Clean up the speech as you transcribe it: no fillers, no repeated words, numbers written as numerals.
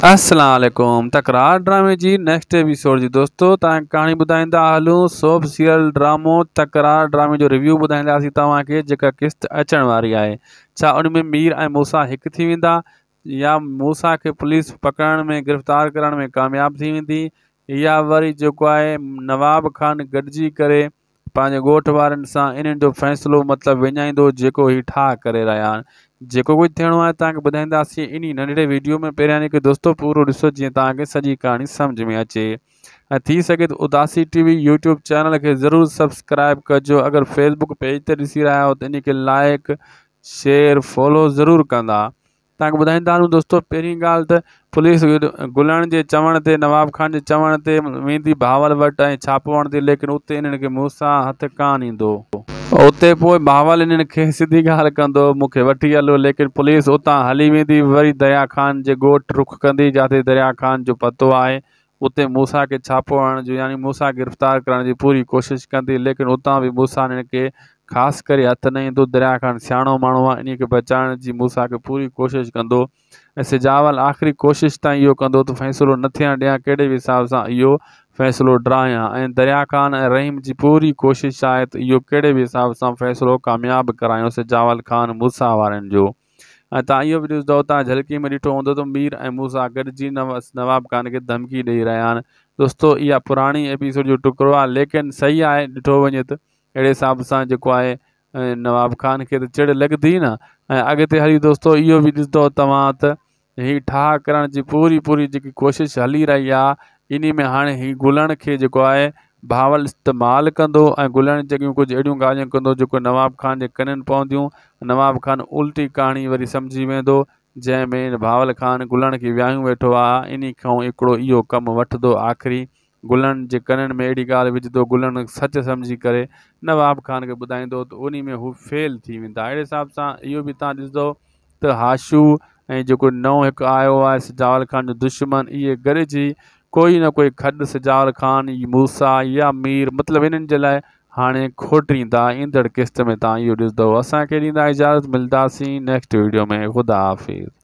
السلام عليڪم تڪرار ڊرامي جي نيڪسٽ ايپيسوڊ جي دوستو توهان کي ڪهاڻي ٻڌائيندا هلون سوپ سيريل ڊرامو تڪرار ڊرامي جو ريويو ٻڌائينداسين توهان کي جيڪا قسط اچڻ واري آهي ڇا ان ۾ مير ۽ موسيٰ هڪ ٿي ويندا يا موسيٰ کي پوليس پڪڙڻ ۾ گرفتار ڪرڻ ۾ ڪامياب ٿي ويندي يا وري جيڪو آهي نواب خان گڏجي ڪري پنهنجي ڳوٺ وارن سان انهن جو فيصلو مطلب وڃائيندو جيڪو هي ٺاهه ڪري رهيا آهن جيڪو ڪجهه ٿيڻو آهي توهان کي ٻڌائينداسين انهي ننڍڙي ويڊيو ۾ پهريان هڪ دوستو پورو ڏسو جيئن توهان کي سڄي ڪهاڻي سمجهه ۾ اچي ۽ ٿي سگهي ته اداسي ٽي وي يوٽيوب چينل کي ضرور سبسڪرائب ڪجو اگر فيسبوڪ پيج تي ڏسي رهيا آهيو ته انهي کي لائڪ شيئر فالو ضرور ڪندا توهان کي ٻڌائيندا هلون دوستو پهرين ڳالهه ته پوليس گلڻ جي چوڻ تي نواب خان جي چوڻ تي ويندي بهاول وٽ ۽ ڇاپو هڻندي ليڪن اتي انهن کي موسيٰ هٿ ڪانه ايندو. اتي پوء بهاول انهن کي سڌي ڳالهه ڪندو مون کي وٺي هلو ليڪن پوليس اتان هلي ويندي وري دريا خان جي ڳوٺ رخ ڪندي جاتي دريا خان جو پتو آهي اتي موسيٰ کي ڇاپو هڻڻ جو يعني موسيٰ کي گرفتار ڪرڻ جي پوري ڪوشش ڪندي، ليڪن اتان به موسيٰ انهن کي خاص ڪري هٿ نه ايندو. دريا خان سياڻو ماڻهو آهي، انهيء کي بچائڻ جي موسيٰ کي پوري ڪوشش ڪندو ۽ سجاول آخري ڪوشش تائين اهو ڪندو ته فيصلو نه ٿيڻ ڏيان، ڪهڙي به حساب سان اهو فيصلو ڊاهيان ۽ دريا خان ۽ رحيم جي پوري ڪوشش آهي ته اهو ڪهڙي به حساب سان فيصلو ڪامياب ڪرايون سجاول خان موسيٰ وارن جو. ۽ تان اهو به ڏسندؤ تان جهلڪي ۾ ڏٺو هوندو ته مير ۽ موسيٰ گڏجي نواب خان کي ڌمڪي ڏئي رهيا آهن دوستو اها پراڻي ايپيسوڊ جو ٽڪرو آهي ليڪن صحيح آهي ڏٺو وڃي ته اهڙي حساب سان جيڪو آهي نواب خان کي ته چڙ لڳندي نه ۽ اڳتي هلي دوستو اهو به ڏسندؤ توهان ته هي ٺاهه ڪرڻ جي پوري پوري جيڪي ڪوشش هلي رهي آهي انهي ۾ هاڻي هي گلڻ کي جيڪو آهي بهاول استعمال ڪندو ۽ گلڻ جيڪيون ڪجهه اهڙيون ڳالهيون ڪندو جيڪو نواب خان جي ڪنن پونديون نواب خان الٽي ڪهاڻي وري سمجهي ويندو جنهن ۾ بهاول خان گلڻ کي وياهيون ويٺو آهي انهي کان هڪڙو اهو ڪم وٺندو آخري گلڻ جي ڪنن ۾ اهڙي ڳالهه وجهندو گلڻ سچ سمجهي ڪري نواب خان کي ٻڌائيندو ته انهي ۾ هو فيل ٿي ويندا اهڙي حساب سان اهو به تان ڏسندو ته هاشو ۽ جيڪو نئون هڪ آيو آهي سجاول خان جو دشمن اهي گڏجي ڪوئي نه ڪوئي کڏ سجاول خان موسيٰ يا مير مطلب انهن جي لاء هاڻي کوٽيندا ايندڙ قسط ۾ تان اهو ڏسندو اسان کي ڏيندا اجازت ملداسين نيڪسٽ ويڊيو ۾ خدا حافظ.